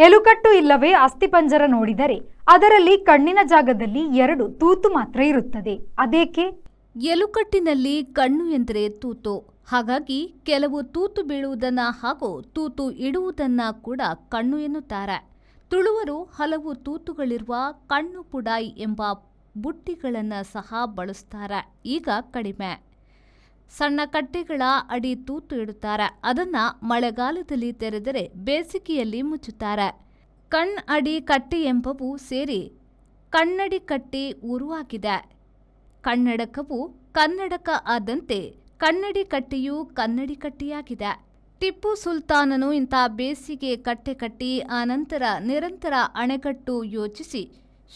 ಎಲುಕಟ್ಟು ಇಲ್ಲವೇ ಅಸ್ಥಿಪಂಜರ ನೋಡಿದರೆ ಅದರಲ್ಲಿ ಕಣ್ಣಿನ ಜಾಗದಲ್ಲಿ ಎರಡು ತೂತು ಮಾತ್ರ ಇರುತ್ತದೆ. ಅದೇಕೆ? ಎಲುಕಟ್ಟಿನಲ್ಲಿ ಕಣ್ಣು ಎಂದರೆ ತೂತು. ಹಾಗಾಗಿ ಕೆಲವು ತೂತು ಬೀಳುವುದನ್ನ ಹಾಗೂ ತೂತು ಇಡುವುದನ್ನ ಕೂಡ ಕಣ್ಣು ಎನ್ನುತ್ತಾರೆ. ತುಳುವರು ಹಲವು ತೂತುಗಳಿರುವ ಕಣ್ಣು ಪುಡಾಯಿ ಎಂಬ ಬುಟ್ಟಿಗಳನ್ನು ಸಹ ಬಳಸ್ತಾರೆ. ಈಗ ಕಡಿಮೆ. ಸಣ್ಣ ಕಟ್ಟೆಗಳ ಅಡಿ ತೂತು ಇಡುತ್ತಾರೆ. ಅದನ್ನ ಮಳೆಗಾಲದಲ್ಲಿ ತೆರೆದರೆ ಬೇಸಿಗೆಯಲ್ಲಿ ಮುಚ್ಚುತ್ತಾರೆ. ಕಣ್ ಅಡಿ ಕಟ್ಟೆ ಎಂಬವು ಸೇರಿ ಕಣ್ಣಡಿ ಕಟ್ಟೆ ಊರು ಆಗಿದೆ. ಕನ್ನಡಕವು ಕನ್ನಡಕ ಆದಂತೆ ಕನ್ನಡಿ ಕಟ್ಟೆಯು ಕನ್ನಡಿ ಕಟ್ಟೆಯಾಗಿದೆ. ಟಿಪ್ಪು ಸುಲ್ತಾನನು ಇಂಥ ಬೇಸಿಗೆ ಕಟ್ಟೆ ಕಟ್ಟಿ ಆನಂತರ ನಿರಂತರ ಅಣೆಕಟ್ಟು ಯೋಜಿಸಿ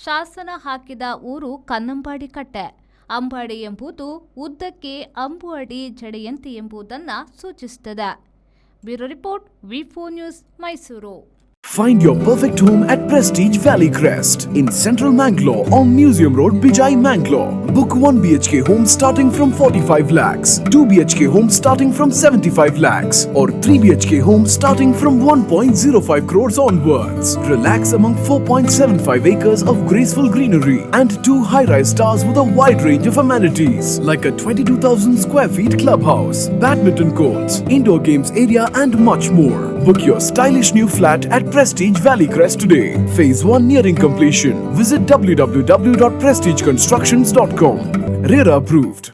ಶಾಸನ ಹಾಕಿದ ಊರು ಕನ್ನಂಬಾಡಿ ಕಟ್ಟೆ. ಅಂಬಾಡಿ ಎಂಬುದು ಉದ್ದಕ್ಕೆ ಅಂಬು ಅಡಿ ಜಡೆಯಂತೆ ಎಂಬುದನ್ನು ಸೂಚಿಸುತ್ತದೆ. Bureau report, V4 news, Mysuru. Find your perfect home at Prestige Valley Crest in Central Mangalore on Museum Road, Bijai, Mangalore. Book 1 BHK home starting from 45 lakhs, 2 BHK home starting from 75 lakhs, or 3 BHK home starting from 1.05 crores onwards. Relax among 4.75 acres of graceful greenery and two high rise towers with a wide range of amenities like a 22,000 square feet clubhouse, badminton courts, indoor games area, and much more. Book your stylish new flat at Prestige Valley Crest today. Phase 1 nearing completion. Visit www.prestigeconstructions.com. RERA approved.